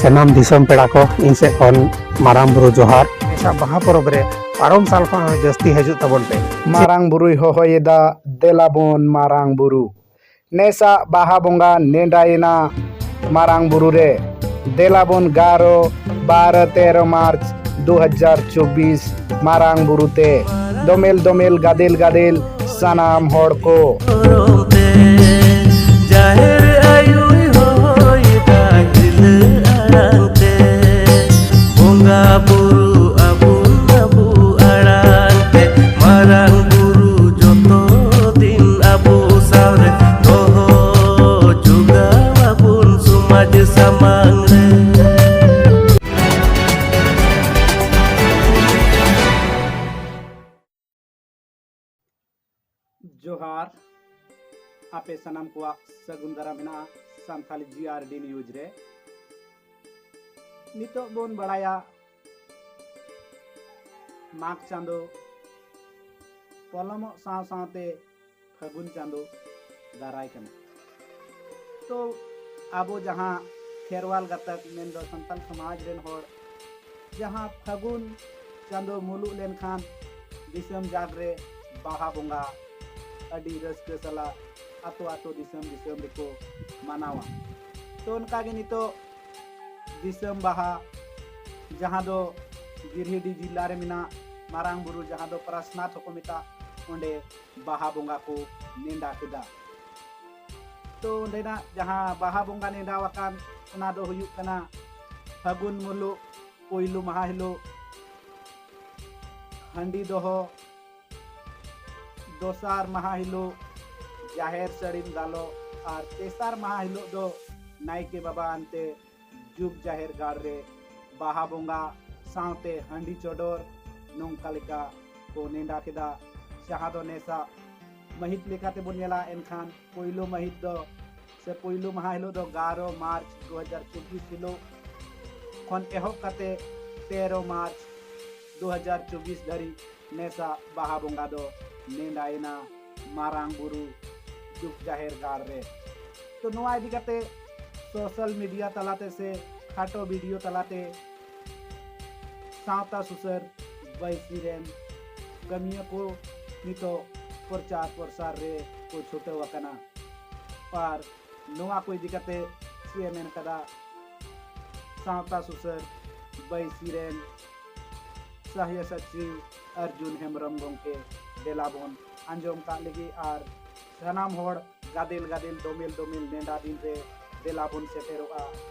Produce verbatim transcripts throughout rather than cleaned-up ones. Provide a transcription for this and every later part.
ᱥᱟᱱᱟᱢ ᱫᱤᱥᱚᱢ ᱯᱮᱲᱟ ᱠᱚ, ᱤᱧ ᱥᱮᱫ ᱠᱷᱚᱱ ᱢᱟᱨᱟᱝ ᱵᱩᱨᱩ ᱡᱚᱦᱟᱨ᱾ ᱱᱮᱥᱟᱜ ᱵᱟᱦᱟ ᱯᱚᱨᱚᱵᱽ ᱨᱮ ᱯᱟᱨᱚᱢ ᱥᱟᱞ ᱠᱷᱚᱱ ᱦᱚᱸ ᱡᱟᱹᱥᱛᱤ ᱦᱤᱡᱩᱜ ᱛᱟᱵᱚᱱ ᱯᱮ᱾ ᱢᱟᱨᱟᱝ ᱵᱩᱨᱩᱭ ᱦᱚᱦᱚᱭᱮᱫᱟ, ᱫᱮᱞᱟ ᱵᱚᱱ ᱢᱟᱨᱟᱝ ᱵᱩᱨᱩ᱾ ᱱᱮᱥᱟᱜ ᱵᱟᱦᱟ ᱵᱚᱸᱜᱟ ᱱᱮᱰᱟᱭᱮᱱᱟ ᱢᱟᱨᱟᱝ ᱵᱩᱨᱩ ᱨᱮ᱾ ᱫᱮᱞᱟ ᱵᱚᱱ ᱜᱟᱨᱚ ᱵᱟᱨᱚ ᱛᱮᱨᱚ ᱢᱟᱨᱪ ᱫᱩ ᱦᱟᱡᱟᱨ ᱪᱚᱵᱵᱤᱥ ᱢᱟᱨᱟᱝ ᱵᱩᱨᱩ ᱛᱮ᱾ ᱫᱚᱢᱮᱞ ᱫᱚᱢᱮᱞ ᱜᱟᱫᱮᱞ ᱜᱟᱫᱮᱞ ᱥᱟᱱᱟᱢ ᱦᱚᱲ ᱠᱚ᱾ ᱡᱟᱦᱮᱨ ᱟᱭᱳᱭ ᱦᱚᱦᱚᱭᱮᱫᱟ ᱠᱷᱤᱞᱟᱹ ᱟᱲᱟᱝ ᱛᱮ᱾ ᱵᱚᱸᱜᱟ ᱵᱩᱨᱩ ᱟᱵᱚᱱ ᱟᱵᱚ ᱟᱲᱟᱝ ᱛᱮ᱾ ᱢᱟᱨᱟᱝ ᱵᱩᱨᱩ ᱡᱚᱛᱚ ᱫᱤᱱ ᱟᱵᱚ ᱥᱟᱶᱨᱮ ᱫᱚᱦᱚ ᱡᱚᱜᱟᱣ ᱟᱵᱚᱱ ᱥᱚᱢᱟᱡᱽ ᱥᱟᱢᱟᱝ ᱨᱮ᱾ ᱡᱚᱦᱟᱨ, ᱟᱯᱮ ᱥᱟᱱᱟᱢ ᱠᱚᱣᱟᱜ ᱥᱟᱹᱜᱩᱱ ᱫᱟᱨᱟᱢ ᱢᱮᱱᱟᱜᱼᱟ ᱥᱟᱱᱛᱷᱟᱞᱤ ᱡᱤ ᱟᱨ ᱰᱤ ᱱᱤᱭᱩᱡᱽ ᱨᱮ᱾ ᱱᱤᱛᱚᱜ ᱵᱚᱱ ᱵᱟᱲᱟᱭᱟ ᱢᱟᱜᱽ ᱪᱟᱸᱫᱚ ᱯᱚᱞᱚᱢᱚᱜ ᱥᱟᱶ ᱥᱟᱶᱛᱮ ᱯᱷᱟᱹᱜᱩᱱ ᱪᱟᱸᱫᱚ ᱫᱟᱨᱟᱭ ᱠᱟᱱᱟ᱾ ᱛᱚ ᱟᱵᱚ ᱡᱟᱦᱟᱸ ᱠᱷᱮᱨᱣᱟᱞ ᱜᱟᱛᱟᱠ ᱢᱮᱱᱫᱚ ᱥᱟᱱᱛᱟᱲ ᱥᱚᱢᱟᱡᱽ ᱨᱮᱱ ᱦᱚᱲ ᱡᱟᱦᱟᱸ ᱯᱷᱟᱹᱜᱩᱱ ᱪᱟᱸᱫᱚ ᱢᱩᱞᱩᱜ ᱞᱮᱱᱠᱷᱟᱱ ᱫᱤᱥᱚᱢ ᱡᱟᱠ ᱨᱮ ᱵᱟᱦᱟ ᱵᱚᱸᱜᱟ ᱟᱹᱰᱤ ᱨᱟᱹᱥᱠᱟᱹ ᱥᱟᱞᱟᱜ ᱟᱛᱳ ᱟᱛᱳ ᱫᱤᱥᱚᱢ ᱫᱤᱥᱚᱢ ᱨᱮᱠᱚ ᱢᱟᱱᱟᱣᱟ᱾ ᱛᱚ ᱚᱱᱠᱟᱜᱮ ᱱᱤᱛᱚᱜ ᱫᱤᱥᱚᱢ ᱵᱟᱦᱟ ᱡᱟᱦᱟᱸ ᱫᱚ ᱜᱤᱨᱤᱰᱤ ᱡᱤᱞᱟ ᱨᱮ ᱢᱮᱱᱟᱜ ᱢᱟᱨᱟᱝ ᱵᱩᱨᱩ ᱡᱟᱦᱟᱸ ᱫᱚ ᱯᱨᱟᱥᱱᱟᱛᱷ ᱦᱚᱸᱠᱚ ᱢᱮᱛᱟᱜ, ᱚᱸᱰᱮ ᱵᱟᱦᱟ ᱵᱚᱸᱜᱟ ᱠᱚ ᱱᱮᱰᱟ ᱠᱮᱫᱟ᱾ ᱛᱚ ᱚᱸᱰᱮᱱᱟᱜ ᱡᱟᱦᱟᱸ ᱵᱟᱦᱟ ᱵᱚᱸᱜᱟ ᱱᱮᱰᱟ ᱟᱠᱟᱱ ᱚᱱᱟ ᱫᱚ ᱦᱩᱭᱩᱜ ᱠᱟᱱᱟ ᱯᱷᱟᱹᱜᱩᱱ ᱢᱩᱞᱩᱜ ᱯᱩᱭᱞᱩ ᱢᱟᱦᱟ ᱦᱤᱞᱳᱜ ᱦᱟᱺᱰᱤ ᱫᱚᱦᱚ, ᱫᱚᱥᱟᱨ ᱢᱟᱦᱟ ᱦᱤᱞᱳᱜ ᱡᱟᱦᱮᱨ ᱥᱟᱹᱲᱤᱢ ᱫᱟᱞᱚᱵ ᱟᱨ ᱛᱮᱥᱟᱨ ᱢᱟᱦᱟ ᱦᱤᱞᱳᱜ ᱫᱚ ᱱᱟᱭᱠᱮ ᱵᱟᱵᱟ ᱟᱱᱛᱮ ᱡᱩᱜᱽ ᱡᱟᱦᱮᱨ ᱜᱟᱲ ᱨᱮ ᱵᱟᱦᱟ ᱵᱚᱸᱜᱟ ᱥᱟᱶᱛᱮ ᱦᱟᱺᱰᱤ ᱪᱚᱰᱚᱨ ᱱᱚᱝᱠᱟ ᱞᱮᱠᱟ ᱠᱚ ᱱᱮᱰᱟ ᱠᱮᱫᱟ᱾ ᱡᱟᱦᱟᱸ ᱫᱚ ᱱᱮᱥᱟᱜ ᱢᱟᱹᱦᱤᱛ ᱞᱮᱠᱟᱛᱮ ᱵᱚᱱ ᱧᱮᱞᱟ ᱮᱱᱠᱷᱟᱱ ᱯᱳᱭᱞᱳ ᱢᱟᱹᱦᱤᱛ ᱫᱚ ᱥᱮ ᱯᱳᱭᱞᱳ ᱢᱟᱦᱟ ᱦᱤᱞᱳᱜ ᱫᱚ ᱜᱟᱨᱚ ᱢᱟᱨᱪ ᱫᱩ ᱦᱟᱡᱟᱨ ᱪᱚᱵᱵᱤᱥ ᱦᱤᱞᱳᱜ ᱠᱷᱚᱱ ᱮᱦᱚᱵ ᱠᱟᱛᱮ ᱛᱮᱨᱚ ᱢᱟᱨᱪ ᱫᱩ ᱦᱟᱡᱟᱨ ᱪᱚᱵᱵᱤᱥ ᱫᱷᱟᱹᱨᱤᱡ ᱱᱮᱥᱟᱜ ᱵᱟᱦᱟ ᱵᱚᱸᱜᱟ ᱫᱚ ᱱᱮᱰᱟᱭᱮᱱᱟ ᱢᱟᱨᱟᱝ ᱵᱩᱨᱩ ᱡᱩᱜᱽ ᱡᱟᱦᱮᱨ ᱜᱟᱲ ᱨᱮ᱾ ᱛᱚ ᱱᱚᱣᱟ ᱤᱫᱤ ᱠᱟᱛᱮ ᱥᱳᱥᱟᱞ ᱢᱤᱰᱤᱭᱟ ᱛᱟᱞᱟᱛᱮ ᱥᱮ ᱠᱷᱟᱴᱚ ᱵᱷᱤᱰᱤᱭᱳ ᱛᱟᱞᱟᱛᱮ ᱥᱟᱶᱛᱟ ᱥᱩᱥᱟᱹᱨ ᱵᱟᱹᱭᱥᱤ ᱨᱮᱱ ᱠᱟᱹᱢᱤᱭᱟᱹ ᱠᱚ ᱱᱤᱛᱚᱜ ᱯᱨᱚᱪᱟᱨ ᱯᱨᱚᱥᱟᱨ ᱨᱮ ᱠᱚ ᱪᱷᱩᱴᱟᱹᱣ ᱟᱠᱟᱱᱟ᱾ ᱟᱨ ᱱᱚᱣᱟ ᱠᱚ ᱤᱫᱤ ᱠᱟᱛᱮ ᱪᱮᱫ ᱮ ᱢᱮᱱ ᱠᱟᱫᱟ ᱥᱟᱶᱛᱟ ᱥᱩᱥᱟᱹᱨ ᱵᱟᱹᱭᱥᱤ ᱨᱮᱱ ᱥᱟᱦᱭᱟ ᱥᱟᱪᱤᱣ ᱟᱨᱡᱩᱱ ᱦᱮᱢᱵᱨᱚᱢ ᱜᱚᱢᱠᱮ ᱫᱮᱞᱟ ᱵᱚᱱ ᱟᱸᱡᱚᱢ ᱠᱟᱜ ᱞᱮᱜᱮ᱾ ᱟᱨ ᱥᱟᱱᱟᱢ ᱦᱚᱲ ᱜᱟᱫᱮᱞ ᱜᱟᱫᱮᱞ ᱫᱚᱢᱮᱞ ᱫᱚᱢᱮᱞ ᱱᱮᱰᱟ ᱫᱤᱱ ᱨᱮ ᱫᱮᱞᱟ ᱵᱚᱱ ᱥᱮᱴᱮᱨᱚᱜᱼᱟ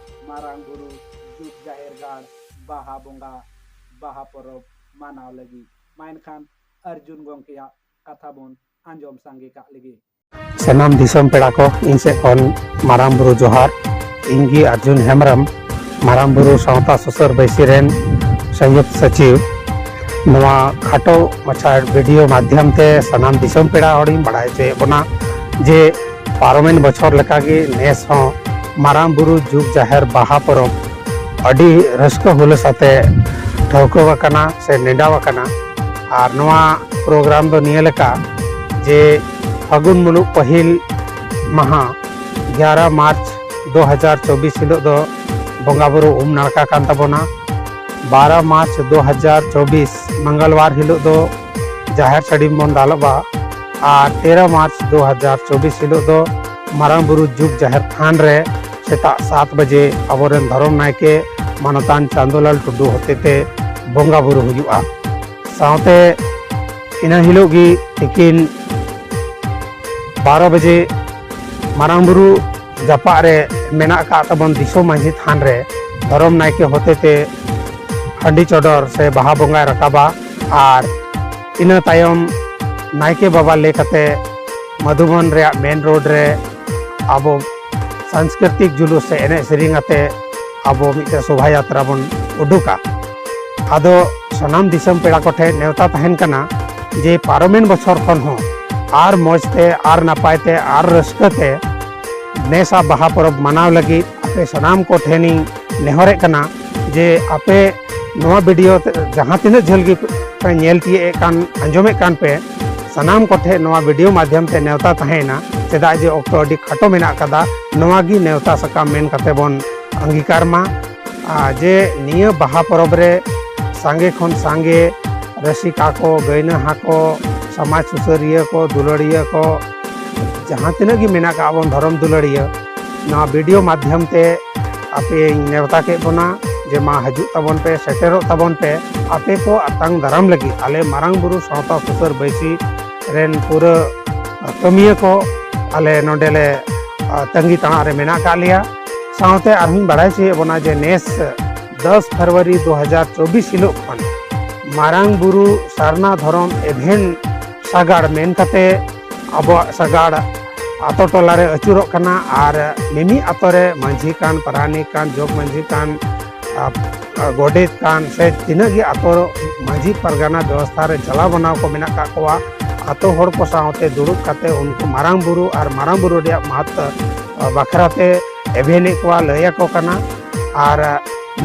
ᱢᱟᱨᱟᱝ ᱵᱩᱨᱩ ᱡᱩᱜᱽ ᱡᱟᱦᱮᱨ ᱜᱟᱲ ᱵᱟᱦᱟ ᱵᱚᱸᱜᱟ ᱵᱟᱦᱟ ᱯᱚᱨᱚᱵᱽ ᱢᱟᱱᱟᱣ ᱞᱟᱹᱜᱤᱫ᱾ ᱢᱟ ᱮᱱᱠᱷᱟᱱ ᱟᱨᱡᱩᱱ ᱜᱚᱢᱠᱮᱭᱟᱜ ᱠᱟᱛᱷᱟ ᱵᱚᱱ ᱟᱸᱡᱚᱢ ᱥᱟᱸᱜᱮ ᱠᱟᱜ ᱞᱮᱜᱮ᱾ ᱥᱟᱱᱟᱢ ᱫᱤᱥᱚᱢ ᱯᱮᱲᱟ ᱠᱚ, ᱤᱧ ᱥᱮᱫ ᱠᱷᱚᱱ ᱢᱟᱨᱟᱝ ᱵᱩᱨᱩ ᱡᱚᱦᱟᱨ᱾ ᱤᱧ ᱜᱮ ᱟᱨᱡᱩᱱ ᱦᱮᱢᱵᱨᱚᱢ, ᱢᱟᱨᱟᱝ ᱵᱩᱨᱩ ᱥᱟᱶᱛᱟ ᱥᱩᱥᱟᱹᱨ ᱵᱟᱹᱭᱥᱤ ᱨᱮᱱ ᱥᱚᱝᱭᱩᱠᱛ ᱥᱚᱪᱤᱵᱽ᱾ ᱱᱚᱣᱟ ᱠᱷᱟᱴᱚ ᱢᱟᱪᱷᱟ ᱵᱷᱤᱰᱤᱭᱳ ᱢᱟᱫᱽᱫᱷᱚᱢ ᱛᱮ ᱥᱟᱱᱟᱢ ᱫᱤᱥᱚᱢ ᱯᱮᱲᱟ ᱦᱚᱲᱤᱧ ᱵᱟᱲᱟᱭ ᱦᱚᱪᱚᱭᱮᱫ ᱵᱚᱱᱟ ᱡᱮ ᱯᱟᱨᱚᱢᱮᱱ ᱵᱚᱪᱷᱚᱨ ᱞᱮᱠᱟᱜᱮ ᱱᱮᱥ ᱦᱚᱸ ᱢᱟᱨᱟᱝ ᱵᱩᱨᱩ ᱡᱩᱜᱽ ᱡᱟᱦᱮᱨ ᱵᱟᱦᱟ ᱯᱚᱨᱚᱵᱽ ᱟᱹᱰᱤ ᱨᱟᱹᱥᱠᱟᱹ ᱦᱩᱞᱟᱹᱥ ᱟᱛᱮ ᱴᱷᱟᱹᱣᱠᱟᱹ ᱟᱠᱟᱱᱟ ᱥᱮ ᱱᱮᱰᱟᱣ ᱟᱠᱟᱱᱟ᱾ ᱟᱨ ᱱᱚᱣᱟ ᱯᱨᱳᱜᱨᱟᱢ ᱫᱚ ᱱᱤᱭᱟᱹ ᱞᱮᱠᱟ ᱡᱮ ᱯᱷᱟᱹᱜᱩᱱ ᱢᱩᱞᱩᱜ ᱯᱟᱹᱦᱤᱞ ᱢᱟᱦᱟ ᱮᱜᱟᱨᱚ ᱢᱟᱨᱪ ᱫᱩ ᱦᱟᱡᱟᱨ ᱪᱚᱵᱵᱤᱥ ᱦᱤᱞᱳᱜ ᱫᱚ ᱵᱚᱸᱜᱟ ᱵᱩᱨᱩ ᱩᱢ ᱱᱟᱲᱠᱟ ᱠᱟᱱ ᱛᱟᱵᱚᱱᱟ᱾ ᱵᱟᱨᱚ ᱢᱟᱨᱪ ᱫᱩ ᱦᱟᱡᱟᱨ ᱪᱚᱵᱵᱤᱥ ᱢᱚᱝᱜᱚᱞᱵᱟᱨ ᱦᱤᱞᱳᱜ ᱫᱚ ᱡᱟᱦᱮᱨ ᱥᱟᱹᱲᱤᱢ ᱵᱚᱱ ᱫᱟᱞᱚᱵᱟ᱾ ᱟᱨ ᱛᱮᱨᱚ ᱢᱟᱨᱪ ᱫᱩ ᱦᱟᱡᱟᱨ ᱪᱚᱵᱵᱤᱥ ᱦᱤᱞᱳᱜ ᱫᱚ ᱢᱟᱨᱟᱝ ᱵᱩᱨᱩ ᱡᱩᱜᱽ ᱡᱟᱦᱮᱨ ᱛᱷᱟᱱ ᱨᱮ ᱥᱮᱛᱟᱜ ᱥᱟᱛ ᱵᱟᱡᱮ ᱟᱵᱚᱨᱮᱱ ᱫᱷᱚᱨᱚᱢ ᱱᱟᱭᱠᱮ ᱢᱟᱱᱚᱛᱟᱱ ᱪᱟᱸᱫᱩᱞᱟᱞ ᱴᱩᱰᱩ ᱦᱚᱛᱮᱛᱮ ᱵᱚᱸᱜᱟ ᱵᱩᱨᱩ ᱦᱩᱭᱩᱜᱼᱟ᱾ ᱥᱟᱶᱛᱮ ᱤᱱᱟᱹ ᱦᱤᱞᱳᱜ ᱜᱮ ᱛᱤᱠᱤᱱ ᱵᱟᱨᱚ ᱵᱟᱡᱮ ᱢᱟᱨᱟᱝ ᱵᱩᱨᱩ ᱡᱟᱯᱟᱜ ᱨᱮ ᱢᱮᱱᱟᱜ ᱟᱠᱟᱫ ᱛᱟᱵᱚᱱ ᱫᱤᱥᱚᱢ ᱢᱟᱹᱡᱷᱤ ᱛᱷᱟᱱ ᱨᱮ ᱫᱷᱚᱨᱚᱢ ᱱᱟᱭᱠᱮ ᱦᱚᱛᱮᱛᱮ ᱦᱟᱺᱰᱤ ᱪᱚᱰᱚᱨ ᱥᱮ ᱵᱟᱦᱟ ᱵᱚᱸᱜᱟᱭ ᱨᱟᱠᱟᱵᱟ᱾ ᱟᱨ ᱤᱱᱟᱹ ᱛᱟᱭᱚᱢ ᱱᱟᱭᱠᱮ ᱵᱟᱵᱟ ᱞᱟᱹᱭ ᱠᱟᱛᱮ ᱢᱟᱫᱷᱩᱵᱚᱱ ᱨᱮᱭᱟᱜ ᱢᱮᱱ ᱨᱳᱰ ᱨᱮ ᱟᱵᱚ ᱥᱟᱝᱥᱠᱨᱤᱛᱤᱠ ᱡᱩᱞᱩᱥ ᱥᱮ ᱮᱱᱮᱡ ᱥᱮᱨᱮᱧ ᱟᱛᱮ ᱟᱵᱚ ᱢᱤᱫᱴᱮᱱ ᱥᱚᱵᱷᱟ ᱭᱟᱛᱨᱟ ᱵᱚᱱ ᱩᱰᱩᱠᱟ᱾ ᱟᱫᱚ ᱥᱟᱱᱟᱢ ᱫᱤᱥᱚᱢ ᱯᱮᱲᱟ ᱠᱚᱴᱷᱮᱱ ᱱᱮᱣᱛᱟ ᱛᱟᱦᱮᱱ ᱠᱟᱱᱟ ᱡᱮ ᱯᱟᱨᱚᱢᱮᱱ ᱵᱚᱪᱷᱚᱨ ᱠᱷᱚᱱ ᱦᱚᱸ ᱟᱨ ᱢᱚᱡᱽ ᱛᱮ, ᱟᱨ ᱱᱟᱯᱟᱭ ᱛᱮ, ᱟᱨ ᱨᱟᱹᱥᱠᱟᱹ ᱛᱮ ᱱᱮᱥᱟᱜ ᱵᱟᱦᱟ ᱯᱚᱨᱚᱵᱽ ᱢᱟᱱᱟᱣ ᱞᱟᱹᱜᱤᱫ ᱟᱯᱮ ᱥᱟᱱᱟᱢ ᱠᱚ ᱴᱷᱮᱱᱤᱧ ᱱᱮᱦᱚᱨᱮᱫ ᱠᱟᱱᱟ ᱡᱮ ᱟᱯᱮ ᱱᱚᱣᱟ ᱵᱷᱤᱰᱤᱭᱳ ᱛᱮ ᱡᱟᱦᱟᱸ ᱛᱤᱱᱟᱹᱜ ᱡᱷᱟᱹᱞ ᱜᱮ ᱯᱮ ᱧᱮᱞ ᱛᱤᱭᱳᱜ ᱮᱫ ᱠᱟᱱ, ᱟᱸᱡᱚᱢᱮᱫ ᱠᱟᱱ ᱯᱮ, ᱥᱟᱱᱟᱢ ᱠᱚᱴᱷᱮᱱ ᱱᱚᱣᱟ ᱵᱷᱤᱰᱤᱭᱳ ᱢᱟᱫᱽᱫᱷᱚᱢ ᱛᱮ ᱱᱮᱣᱛᱟ ᱛᱟᱦᱮᱸᱭᱮᱱᱟ᱾ ᱪᱮᱫᱟᱜ ᱡᱮ ᱚᱠᱛᱚ ᱟᱹᱰᱤ ᱠᱷᱟᱴᱚ ᱢᱮᱱᱟᱜ ᱠᱟᱫᱟ, ᱱᱚᱣᱟ ᱜᱮ ᱱᱮᱣᱛᱟ ᱥᱟᱠᱟᱢ ᱢᱮᱱ ᱠᱟᱛᱮ ᱵᱚᱱ ᱟᱝᱜᱤᱠᱟᱨ ᱢᱟ᱾ ᱟᱨ ᱡᱮ ᱱᱤᱭᱟᱹ ᱵᱟᱦᱟ ᱯᱚᱨᱚᱵᱽ ᱨᱮ ᱥᱟᱸᱜᱮ ᱠᱷᱚᱱ ᱥᱟᱸᱜᱮ ᱨᱟᱹᱥᱤᱠᱟ ᱠᱚ, ᱜᱟᱹᱭᱱᱟᱹᱦᱟ ᱠᱚ, ᱥᱚᱢᱟᱡᱽ ᱥᱩᱥᱟᱹᱨᱤᱭᱟᱹ ᱠᱚ, ᱫᱩᱞᱟᱹᱲᱤᱭᱟᱹ ᱠᱚ, ᱡᱟᱦᱟᱸ ᱛᱤᱱᱟᱹᱜ ᱜᱮ ᱢᱮᱱᱟᱜ ᱠᱟᱜ ᱵᱚᱱ ᱫᱷᱚᱨᱚᱢ ᱫᱩᱞᱟᱹᱲᱤᱭᱟᱹ, ᱱᱚᱣᱟ ᱵᱷᱤᱰᱤᱭᱳ ᱢᱟᱫᱽᱫᱷᱚᱢ ᱛᱮ ᱟᱯᱮᱧ ᱱᱮᱣᱛᱟ ᱠᱮᱫ ᱵᱚᱱᱟ ᱡᱮ ᱢᱟ ᱦᱤᱡᱩᱜ ᱛᱟᱵᱚᱱ ᱯᱮ, ᱥᱮᱴᱮᱨᱚᱜ ᱛᱟᱵᱚᱱ ᱯᱮ᱾ ᱟᱯᱮ ᱠᱚ ᱟᱛᱟᱝ ᱫᱟᱨᱟᱢ ᱞᱟᱹᱜᱤᱫ ᱟᱞᱮ ᱢᱟᱨᱟᱝ ᱵᱩᱨᱩ ᱥᱟᱶᱛᱟ ᱥᱩᱥᱟᱹᱨ ᱵᱟᱹᱭᱥᱤ ᱨᱮᱱ ᱯᱩᱨᱟᱹ ᱠᱟᱹᱢᱤᱭᱟᱹ ᱠᱚ ᱟᱞᱮ ᱱᱚᱰᱮ ᱞᱮ, ᱟ, ᱛᱟᱺᱜᱤ ᱛᱟᱲᱟᱜ ᱨᱮ ᱢᱮᱱᱟᱜ ᱠᱟᱜ ᱞᱮᱭᱟ᱾ ᱥᱟᱶᱛᱮ ᱟᱨᱦᱚᱸᱧ ᱵᱟᱲᱟᱭ ᱦᱚᱪᱚᱭᱮᱫ ᱵᱚᱱᱟ ᱡᱮ ᱱᱮᱥ ᱫᱚᱥ ᱯᱷᱮᱵᱽᱨᱩᱣᱟᱨᱤ ᱫᱩ ᱦᱟᱡᱟᱨ ᱪᱚᱵᱵᱤᱥ ᱦᱤᱞᱳᱜ ᱠᱷᱚᱱ ᱢᱟᱨᱟᱝ ᱵᱩᱨᱩ ᱥᱟᱨᱱᱟ ᱫᱷᱚᱨᱚᱢ ᱮᱵᱷᱮᱱ ᱥᱟᱜᱟᱲ ᱢᱮᱱ ᱠᱟᱛᱮ ᱟᱵᱚᱣᱟᱜ ᱥᱟᱜᱟᱲ ᱟᱛᱳ ᱴᱚᱞᱟ ᱨᱮ ᱟᱹᱪᱩᱨᱚᱜ ᱠᱟᱱᱟ᱾ ᱟᱨ ᱢᱤᱢᱤᱫ ᱟᱛᱳ ᱨᱮ ᱢᱟᱹᱡᱷᱤ ᱠᱟᱱ, ᱯᱟᱨᱟᱱᱤᱠ ᱠᱟᱱ, ᱡᱚᱜᱽ ᱢᱟᱹᱡᱷᱤ ᱠᱟᱱ, ᱟ, ᱟ, ᱜᱚᱰᱮᱛ ᱠᱟᱱ, ᱥᱮ ᱛᱤᱱᱟᱹᱜ ᱜᱮ ᱟᱛᱳ ᱢᱟᱹᱡᱷᱤ ᱯᱟᱨᱜᱟᱱᱟ ᱵᱮᱵᱚᱥᱛᱷᱟ ᱨᱮ ᱪᱟᱞᱟᱣ ᱵᱟᱱᱟᱣ ᱠᱚ ᱢᱮᱱᱟᱜ ᱠᱟᱜ ᱠᱚᱣᱟ, ᱟᱛᱳ ᱦᱚᱲ ᱠᱚ ᱥᱟᱶᱛᱮ ᱫᱩᱲᱩᱵ ᱠᱟᱛᱮ ᱩᱱᱠᱩ ᱢᱟᱨᱟᱝ ᱵᱩᱨᱩ ᱟᱨ ᱢᱟᱨᱟᱝ ᱵᱩᱨᱩ ᱨᱮᱭᱟᱜ ᱢᱟᱦᱟᱛᱛᱚ, ᱟ, ᱵᱟᱠᱷᱨᱟ ᱛᱮ ᱮᱵᱷᱮᱱᱮᱫ ᱠᱚᱣᱟ, ᱞᱟᱹᱭ ᱟᱠᱚ ᱠᱟᱱᱟ᱾ ᱟᱨ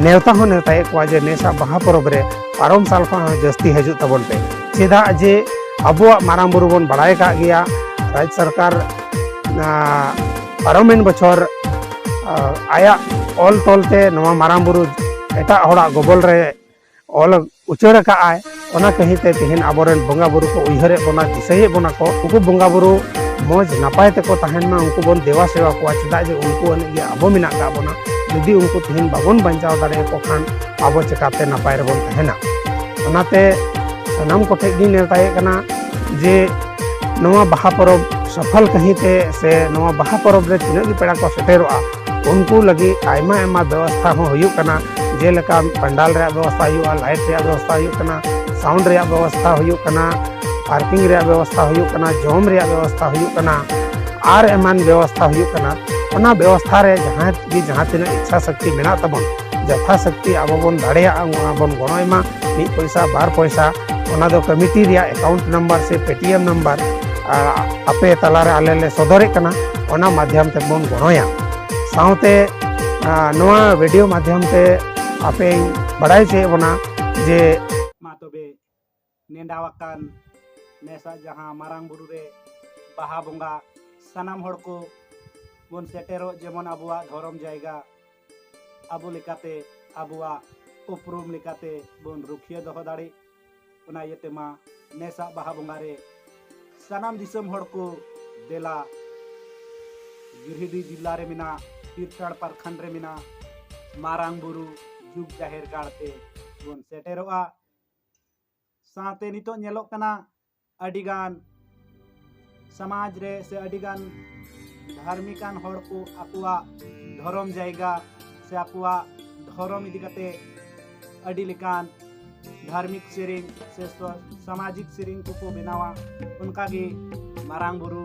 ᱱᱮᱣᱛᱟ ᱦᱚᱸ ᱱᱮᱣᱛᱟᱭᱮᱫ ᱠᱚᱣᱟ ᱡᱮ ᱱᱮᱥᱟᱜ ᱵᱟᱦᱟ ᱯᱚᱨᱚᱵᱽ ᱨᱮ ᱯᱟᱨᱚᱢ ᱥᱟᱞ ᱠᱷᱚᱱ ᱦᱚᱸ ᱡᱟᱹᱥᱛᱤ ᱦᱤᱡᱩᱜ ᱛᱟᱵᱚᱱ ᱯᱮ᱾ ᱪᱮᱫᱟᱜ ᱡᱮ ᱟᱵᱚᱣᱟᱜ ᱢᱟᱨᱟᱝ ᱵᱩᱨᱩ ᱵᱚᱱ ᱵᱟᱲᱟᱭ ᱟᱠᱟᱫ ᱜᱮᱭᱟ, ᱨᱟᱡᱽ ᱥᱚᱨᱠᱟᱨ, ᱟ, ᱯᱟᱨᱚᱢᱮᱱ ᱵᱚᱪᱷᱚᱨ, ᱟ, ᱟᱭᱟᱜ ᱚᱞ ᱛᱚᱞ ᱛᱮ ᱱᱚᱣᱟ ᱢᱟᱨᱟᱝ ᱵᱩᱨᱩ ᱮᱴᱟᱜ ᱦᱚᱲᱟᱜ ᱜᱚᱵᱚᱞ ᱨᱮ ᱚᱞ ᱩᱪᱟᱹᱲ ᱟᱠᱟᱫ ᱟᱭ᱾ ᱚᱱᱟ ᱠᱟᱹᱦᱤᱛᱮ ᱛᱮᱦᱮᱧ ᱟᱵᱚᱨᱮᱱ ᱵᱚᱸᱜᱟ ᱵᱩᱨᱩ ᱠᱚ ᱩᱭᱦᱟᱹᱨᱮᱫ ᱵᱚᱱᱟ, ᱫᱤᱥᱟᱹᱭᱮᱫ ᱵᱚᱱᱟ ᱠᱚ, ᱩᱱᱠᱩ ᱵᱚᱸᱜᱟ ᱵᱩᱨᱩ ᱢᱚᱡᱽ ᱱᱟᱯᱟᱭ ᱛᱮᱠᱚ ᱛᱟᱦᱮᱱ ᱢᱟ, ᱩᱱᱠᱩ ᱵᱚᱱ ᱫᱮᱵᱟ ᱥᱮᱵᱟ ᱠᱚᱣᱟ᱾ ᱪᱮᱫᱟᱜ ᱡᱮ ᱩᱱᱠᱩ ᱟᱹᱱᱤᱡ ᱜᱮ ᱟᱵᱚ ᱢᱮᱱᱟᱜ ᱠᱟᱜ ᱵᱚᱱᱟ᱾ ᱡᱩᱫᱤ ᱩᱱᱠᱩ ᱛᱮᱦᱮᱧ ᱵᱟᱵᱚᱱ ᱵᱟᱧᱪᱟᱣ ᱫᱟᱲᱮᱭᱟᱠᱚ ᱠᱷᱟᱱ ᱟᱵᱚ ᱪᱮᱠᱟᱛᱮ ᱱᱟᱯᱟᱭ ᱨᱮᱵᱚᱱ ᱛᱟᱦᱮᱱᱟ? ᱚᱱᱟᱛᱮ ᱥᱟᱱᱟᱢ ᱠᱚᱴᱷᱮᱱ ᱜᱤᱧ ᱱᱮᱣᱛᱟᱭᱮᱫ ᱠᱟᱱᱟ ᱡᱮ ᱱᱚᱣᱟ ᱵᱟᱦᱟ ᱯᱚᱨᱚᱵᱽ ᱥᱚᱯᱷᱚᱞ ᱠᱟᱹᱦᱤᱛᱮ ᱥᱮ ᱱᱚᱣᱟ ᱵᱟᱦᱟ ᱯᱚᱨᱚᱵᱽ ᱨᱮ ᱛᱤᱱᱟᱹᱜ ᱜᱮ ᱯᱮᱲᱟ ᱠᱚ ᱥᱮᱴᱮᱨᱚᱜᱼᱟ, ᱩᱱᱠᱩ ᱞᱟᱹᱜᱤᱫ ᱟᱭᱢᱟ ᱟᱭᱢᱟ ᱵᱮᱵᱚᱥᱛᱷᱟ ᱦᱚᱸ ᱦᱩᱭᱩᱜ ᱠᱟᱱᱟ᱾ ᱡᱮᱞᱮᱠᱟ ᱯᱟᱱᱰᱟᱞ ᱨᱮᱭᱟᱜ ᱵᱮᱵᱚᱥᱛᱷᱟ ᱦᱩᱭᱩᱜᱼᱟ, ᱞᱟᱭᱤᱴ ᱨᱮᱭᱟᱜ ᱵᱮᱵᱚᱥᱛᱷᱟ ᱦᱩᱭᱩᱜ ᱠᱟᱱᱟ, ᱥᱟᱣᱩᱱᱰ ᱨᱮᱭᱟᱜ ᱵᱮᱵᱚᱥᱛᱷᱟ ᱦᱩᱭᱩᱜ ᱠᱟᱱᱟ, ᱯᱟᱨᱠᱤᱝ ᱨᱮᱭᱟᱜ ᱵᱮᱵᱚᱥᱛᱷᱟ ᱦᱩᱭᱩᱜ ᱠᱟᱱᱟ, ᱡᱚᱢ ᱨᱮᱭᱟᱜ ᱵᱮᱵᱚᱥᱛᱷᱟ ᱦᱩᱭᱩᱜ ᱠᱟᱱᱟ, ᱟᱨ ᱮᱢᱟᱱ ᱵᱮᱵᱚᱥᱛᱷᱟ ᱦᱩᱭᱩᱜ ᱠᱟᱱᱟ᱾ ᱚᱱᱟ ᱵᱮᱵᱚᱥᱛᱷᱟ ᱨᱮ ᱡᱟᱦᱟᱸ ᱜᱮ ᱡᱟᱦᱟᱸ ᱛᱤᱱᱟᱹᱜ ᱤᱪᱪᱷᱟ ᱥᱚᱠᱛᱤ ᱢᱮᱱᱟᱜ ᱛᱟᱵᱚᱱ, ᱡᱚᱛᱷᱟ ᱥᱚᱠᱛᱤ ᱟᱵᱚ ᱵᱚᱱ ᱫᱟᱲᱮᱭᱟᱜᱼᱟ, ᱚᱱᱟ ᱵᱚᱱ ᱜᱚᱲᱚᱭ ᱢᱟ᱾ ᱢᱤᱫ ᱯᱚᱭᱥᱟ, ᱵᱟᱨ ᱯᱚᱭᱥᱟ, ᱚᱱᱟ ᱫᱚ ᱠᱚᱢᱤᱴᱤ ᱨᱮᱭᱟᱜ ᱮᱠᱟᱣᱩᱱᱴ ᱱᱟᱢᱵᱟᱨ ᱥᱮ ᱯᱮᱴᱤᱮᱢ ᱱᱟᱢᱵᱟᱨ, ᱟ, ᱟᱯᱮ ᱛᱟᱞᱟᱨᱮ ᱟᱞᱮ ᱞᱮ ᱥᱚᱫᱚᱨᱮᱫ ᱠᱟᱱᱟ, ᱚᱱᱟ ᱢᱟᱫᱽᱫᱷᱚᱢ ᱛᱮᱵᱚᱱ ᱜᱚᱲᱚᱭᱟ᱾ ᱥᱟᱶᱛᱮ, ᱟ, ᱱᱚᱣᱟ ᱵᱷᱤᱰᱤᱭᱳ ᱢᱟᱫᱽᱫᱷᱚᱢ ᱛᱮ ᱟᱯᱮᱧ ᱵᱟᱲᱟᱭ ᱦᱚᱪᱚᱭᱮᱫ ᱵᱚᱱᱟ ᱡᱮ ᱢᱟ ᱛᱚᱵᱮ ᱱᱮᱰᱟᱣᱟᱠᱟᱱ ᱱᱮᱥᱟᱜ ᱡᱟᱦᱟᱸ ᱢᱟᱨᱟᱝ ᱵᱩᱨᱩ ᱨᱮ ᱵᱟᱦᱟ ᱵᱚᱸᱜᱟ ᱥᱟᱱᱟᱢ ᱦᱚᱲ ᱠᱚ ᱵᱚᱱ ᱥᱮᱴᱮᱨᱚᱜ, ᱡᱮᱢᱚᱱ ᱟᱵᱚᱣᱟᱜ ᱫᱷᱚᱨᱚᱢ ᱡᱟᱭᱜᱟ, ᱟᱵᱚ ᱞᱮᱠᱟᱛᱮ ᱟᱵᱚᱣᱟᱜ ᱩᱯᱨᱩᱢ ᱞᱮᱠᱟᱛᱮ ᱵᱚᱱ ᱨᱩᱠᱷᱤᱭᱟᱹ ᱫᱚᱦᱚ ᱫᱟᱲᱮᱜ᱾ ᱚᱱᱟ ᱤᱭᱟᱹᱛᱮ ᱢᱟ ᱱᱮᱥᱟᱜ ᱵᱟᱦᱟ ᱵᱚᱸᱜᱟ ᱨᱮ ᱥᱟᱱᱟᱢ ᱫᱤᱥᱚᱢ ᱦᱚᱲ ᱠᱚ ᱫᱮᱞᱟ ᱜᱤᱨᱤᱰᱤ ᱡᱤᱞᱟ ᱨᱮ ᱢᱮᱱᱟᱜ ᱯᱤᱨᱛᱟᱲ ᱯᱟᱨᱠᱷᱟᱱ ᱨᱮ ᱢᱮᱱᱟᱜ ᱢᱟᱨᱟᱝ ᱵᱩᱨᱩ ᱡᱩᱜᱽ ᱡᱟᱦᱮᱨ ᱜᱟᱲ ᱛᱮ ᱵᱚᱱ ᱥᱮᱴᱮᱨᱚᱜᱼᱟ᱾ ᱥᱟᱶᱛᱮ ᱱᱤᱛᱚᱜ ᱧᱮᱞᱚᱜ ᱠᱟᱱᱟ ᱟᱹᱰᱤᱜᱟᱱ ᱥᱚᱢᱟᱡᱽ ᱨᱮ ᱥᱮ ᱟᱹᱰᱤᱜᱟᱱ ᱫᱷᱟᱨᱢᱤᱠᱟᱱ ᱦᱚᱲ ᱠᱚ ᱟᱠᱚᱣᱟᱜ ᱫᱷᱚᱨᱚᱢ ᱡᱟᱭᱜᱟ ᱥᱮ ᱟᱠᱚᱣᱟᱜ ᱫᱷᱚᱨᱚᱢ ᱤᱫᱤ ᱠᱟᱛᱮ ᱟᱹᱰᱤ ᱞᱮᱠᱟᱱ ᱫᱷᱟᱨᱢᱤᱠ ᱥᱮᱨᱮᱧ ᱥᱮ ᱥᱚ- ᱥᱟᱢᱟᱡᱤᱠ ᱥᱮᱨᱮᱧ ᱠᱚᱠᱚ ᱵᱮᱱᱟᱣᱟ᱾ ᱚᱱᱠᱟᱜᱮ ᱢᱟᱨᱟᱝ ᱵᱩᱨᱩ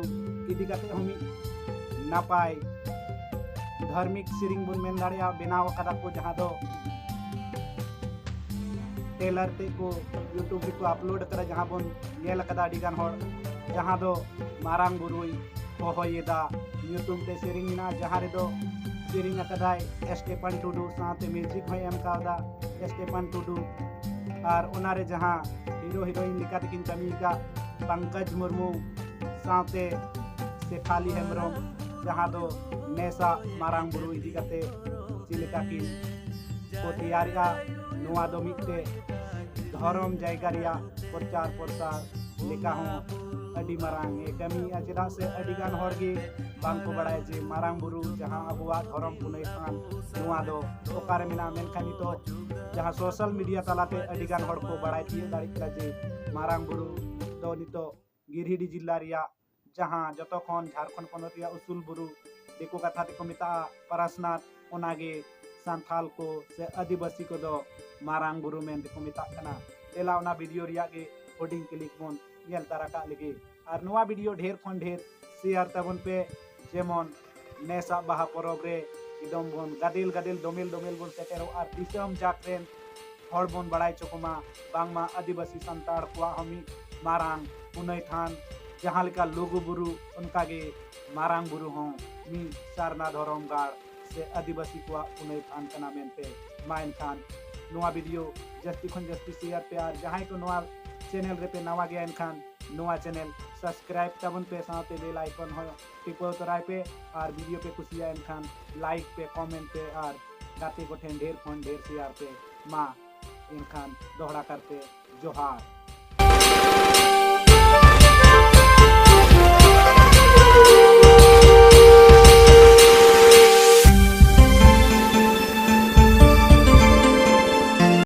ᱤᱫᱤ ᱠᱟᱛᱮ ᱦᱚᱸ ᱢᱤᱫ ᱱᱟᱯᱟᱭ ᱫᱷᱟᱨᱢᱤᱠ ᱥᱮᱨᱮᱧ ᱵᱚᱱ ᱢᱮᱱ ᱫᱟᱲᱮᱭᱟᱜᱼᱟ ᱵᱮᱱᱟᱣ ᱟᱠᱟᱫᱟ ᱠᱚ, ᱡᱟᱦᱟᱸ ᱫᱚ ᱴᱮᱞᱟᱨ ᱛᱮ ᱠᱚ YouTube ᱨᱮᱠᱚ ᱟᱯᱞᱳᱰ ᱟᱠᱟᱫᱟ, ᱡᱟᱦᱟᱸ ᱵᱚᱱ ᱧᱮᱞ ᱟᱠᱟᱫᱟ ᱟᱹᱰᱤ ᱜᱟᱱ ᱦᱚᱲ, ᱡᱟᱦᱟᱸ ᱫᱚ ᱢᱟᱨᱟᱝ ᱵᱩᱨᱩᱭ ᱦᱚᱦᱚᱭᱮᱫᱟ ᱧᱩᱛᱩᱢ ᱛᱮ ᱥᱮᱨᱮᱧ ᱢᱮᱱᱟᱜᱼᱟ, ᱡᱟᱦᱟᱸ ᱨᱮᱫᱚ ᱥᱮᱨᱮᱧ ᱟᱠᱟᱫᱟᱭ ᱥᱴᱮᱯᱷᱟᱱ ᱴᱩᱰᱩ, ᱥᱟᱶᱛᱮ ᱢᱤᱣᱡᱤᱠ ᱦᱚᱸᱭ ᱮᱢ ᱠᱟᱣᱫᱟ ᱥᱴᱮᱯᱷᱟᱱ ᱴᱩᱰᱩ᱾ ᱟᱨ ᱚᱱᱟᱨᱮ ᱡᱟᱦᱟᱸ ᱦᱤᱨᱳ ᱦᱤᱨᱳᱭᱤᱱ ᱞᱮᱠᱟ ᱛᱮᱠᱤᱱ ᱠᱟᱹᱢᱤ ᱟᱠᱟᱫ ᱯᱚᱝᱠᱚᱡᱽ ᱢᱩᱨᱢᱩ ᱥᱟᱶᱛᱮ ᱥᱮᱯᱷᱟᱞᱤ ᱦᱮᱢᱵᱨᱚᱢ, ᱡᱟᱦᱟᱸ ᱫᱚ ᱱᱮᱥᱟᱜ ᱢᱟᱨᱟᱝ ᱵᱩᱨᱩ ᱤᱫᱤ ᱠᱟᱛᱮ ᱪᱮᱫ ᱞᱮᱠᱟ ᱠᱤᱱ ᱠᱚ ᱛᱮᱭᱟᱨᱮᱜᱼᱟ᱾ ᱱᱚᱣᱟ ᱫᱚ ᱢᱤᱫᱴᱮᱡ ᱫᱷᱚᱨᱚᱢ ᱡᱟᱭᱜᱟ ᱨᱮᱭᱟᱜ ᱯᱨᱚᱪᱟᱨ ᱯᱨᱚᱥᱟᱨ ᱞᱮᱠᱟ ᱦᱚᱸ ᱟᱹᱰᱤ ᱢᱟᱨᱟᱝ ᱮ ᱠᱟᱹᱢᱤᱭᱮᱫᱼᱟ, ᱪᱮᱫᱟᱜ ᱥᱮ ᱟᱹᱰᱤ ᱜᱟᱱ ᱦᱚᱲ ᱜᱮ ᱵᱟᱝ ᱠᱚ ᱵᱟᱲᱟᱭᱟ ᱡᱮ ᱢᱟᱨᱟᱝ ᱵᱩᱨᱩ ᱡᱟᱦᱟᱸ ᱟᱵᱚᱣᱟᱜ ᱫᱷᱚᱨᱚᱢ ᱯᱩᱱᱟᱹᱭ ᱛᱷᱟᱱ ᱱᱚᱣᱟ ᱫᱚ ᱚᱠᱟᱨᱮ ᱢᱮᱱᱟᱜᱼᱟ᱾ ᱢᱮᱱᱠᱷᱟᱱ ᱱᱤᱛᱚᱜ ᱡᱟᱦᱟᱸ ᱥᱳᱥᱟᱞ ᱢᱤᱰᱤᱭᱟ ᱛᱟᱞᱟᱛᱮ ᱟᱹᱰᱤ ᱜᱟᱱ ᱦᱚᱲ ᱠᱚ ᱵᱟᱲᱟᱭ ᱛᱤᱭᱳᱜ ᱫᱟᱲᱮᱭᱟᱜ ᱠᱟᱱᱟ ᱡᱮ ᱢᱟᱨᱟᱝ ᱵᱩᱨᱩ ᱫᱚ ᱱᱤᱛᱚᱜ ᱜᱤᱨᱤᱰᱤ ᱡᱤᱞᱟ ᱨᱮᱭᱟᱜ ᱡᱟᱦᱟᱸ ᱡᱚᱛᱚ ᱠᱷᱚᱱ ᱡᱷᱟᱲᱠᱷᱚᱸᱰ ᱯᱚᱱᱚᱛ ᱨᱮᱭᱟᱜ ᱩᱥᱩᱞ ᱵᱩᱨᱩ, ᱫᱤᱠᱩ ᱠᱟᱛᱷᱟ ᱛᱮᱠᱚ ᱢᱮᱛᱟᱜᱼᱟ ᱯᱟᱨᱟᱥᱱᱟᱛᱷ, ᱚᱱᱟᱜᱮ ᱥᱟᱱᱛᱷᱟᱞ ᱠᱚ ᱥᱮ ᱟᱹᱫᱤᱵᱟᱹᱥᱤ ᱠᱚᱫᱚ ᱢᱟᱨᱟᱝ ᱵᱩᱨᱩ ᱢᱮᱱ ᱛᱮᱠᱚ ᱢᱮᱛᱟᱜ ᱠᱟᱱᱟ᱾ ᱫᱮᱞᱟ ᱚᱱᱟ ᱵᱷᱤᱰᱤᱭᱳ ᱨᱮᱭᱟᱜ ᱜᱮ ᱦᱩᱰᱤᱧ ᱠᱞᱤᱯ ᱵᱚᱱ ᱧᱮᱞ ᱛᱟᱨᱟ ᱠᱟᱜ ᱞᱮᱜᱮ᱾ ᱟᱨ ᱱᱚᱣᱟ ᱵᱷᱤᱰᱤᱭᱳ ᱰᱷᱮᱨ ᱠᱷᱚᱱ ᱰᱷᱮᱨ ᱥᱮᱭᱟᱨ ᱛᱟᱵᱚᱱ ᱯᱮ, ᱡᱮᱢᱚᱱ ᱱᱮᱥᱟᱜ ᱵᱟᱦᱟ ᱯᱚᱨᱚᱵᱽ ᱨᱮ ᱮᱠᱫᱚᱢ ᱵᱚᱱ ᱜᱟᱫᱮᱞ ᱜᱟᱫᱮᱞ ᱫᱚᱢᱮᱞ ᱫᱚᱢᱮᱞ ᱵᱚᱱ ᱥᱮᱴᱮᱨᱚᱜ ᱟᱨ ᱫᱤᱥᱚᱢ ᱡᱟᱠ ᱨᱮᱱ ᱦᱚᱲ ᱵᱚᱱ ᱵᱟᱲᱟᱭ ᱦᱚᱪᱚ ᱠᱚᱢᱟ ᱵᱟᱝᱢᱟ ᱟᱹᱫᱤᱵᱟᱹᱥᱤ ᱥᱟᱱᱛᱟᱲ ᱠᱚᱣᱟᱜ ᱦᱚᱸ ᱢᱤᱫ ᱢᱟᱨᱟᱝ ᱯᱩᱱᱟᱹᱭ ᱛᱷᱟᱱ, ᱡᱟᱦᱟᱸ ᱞᱮᱠᱟ ᱞᱩᱜᱩ ᱵᱩᱨᱩ ᱚᱱᱠᱟᱜᱮ ᱢᱟᱨᱟᱝ ᱵᱩᱨᱩ ᱦᱚᱸ ᱢᱤᱫ ᱥᱟᱨᱱᱟ ᱫᱷᱚᱨᱚᱢ ᱜᱟᱲ ᱥᱮ ᱟᱹᱫᱤᱵᱟᱹᱥᱤ ᱠᱚᱣᱟᱜ ᱯᱩᱱᱟᱹᱭ ᱛᱷᱟᱱ ᱠᱟᱱᱟ ᱢᱮᱱᱛᱮ᱾ ᱢᱟ ᱮᱱᱠᱷᱟᱱ ᱱᱚᱣᱟ ᱵᱷᱤᱰᱤᱭᱳ ᱡᱟᱹᱥᱛᱤ ᱠᱷᱚᱱ ᱡᱟᱹᱥᱛᱤ ᱥᱮᱭᱟᱨ ᱯᱮ, ᱟᱨ ᱡᱟᱦᱟᱸᱭ ᱠᱚ ᱱᱚᱣᱟ ᱪᱮᱱᱮᱞ ᱨᱮᱯᱮ ᱱᱟᱣᱟ ᱜᱮᱭᱟ ᱮᱱᱠᱷᱟᱱ ᱱᱚᱣᱟ channel subscribe ᱛᱟᱵᱚᱱ ᱯᱮ, ᱥᱟᱶᱛᱮ bell icon ᱦᱚᱸ ᱴᱤᱯᱟᱹᱣ ᱛᱚᱨᱟᱭ ᱯᱮ᱾ ᱟᱨ video ᱯᱮ ᱠᱩᱥᱤᱭᱟᱜ ᱮᱱᱠᱷᱟᱱ like ᱯᱮ, comment ᱯᱮ ᱟᱨ ᱜᱟᱛᱮ ᱠᱚᱴᱷᱮᱱ ᱰᱷᱮᱨ ᱠᱷᱚᱱ ᱰᱷᱮᱨ share ᱯᱮ᱾ ᱢᱟ ᱮᱱᱠᱷᱟᱱ ᱫᱚᱦᱲᱟ ᱠᱟᱨᱛᱮ ᱡᱚᱦᱟᱨ᱾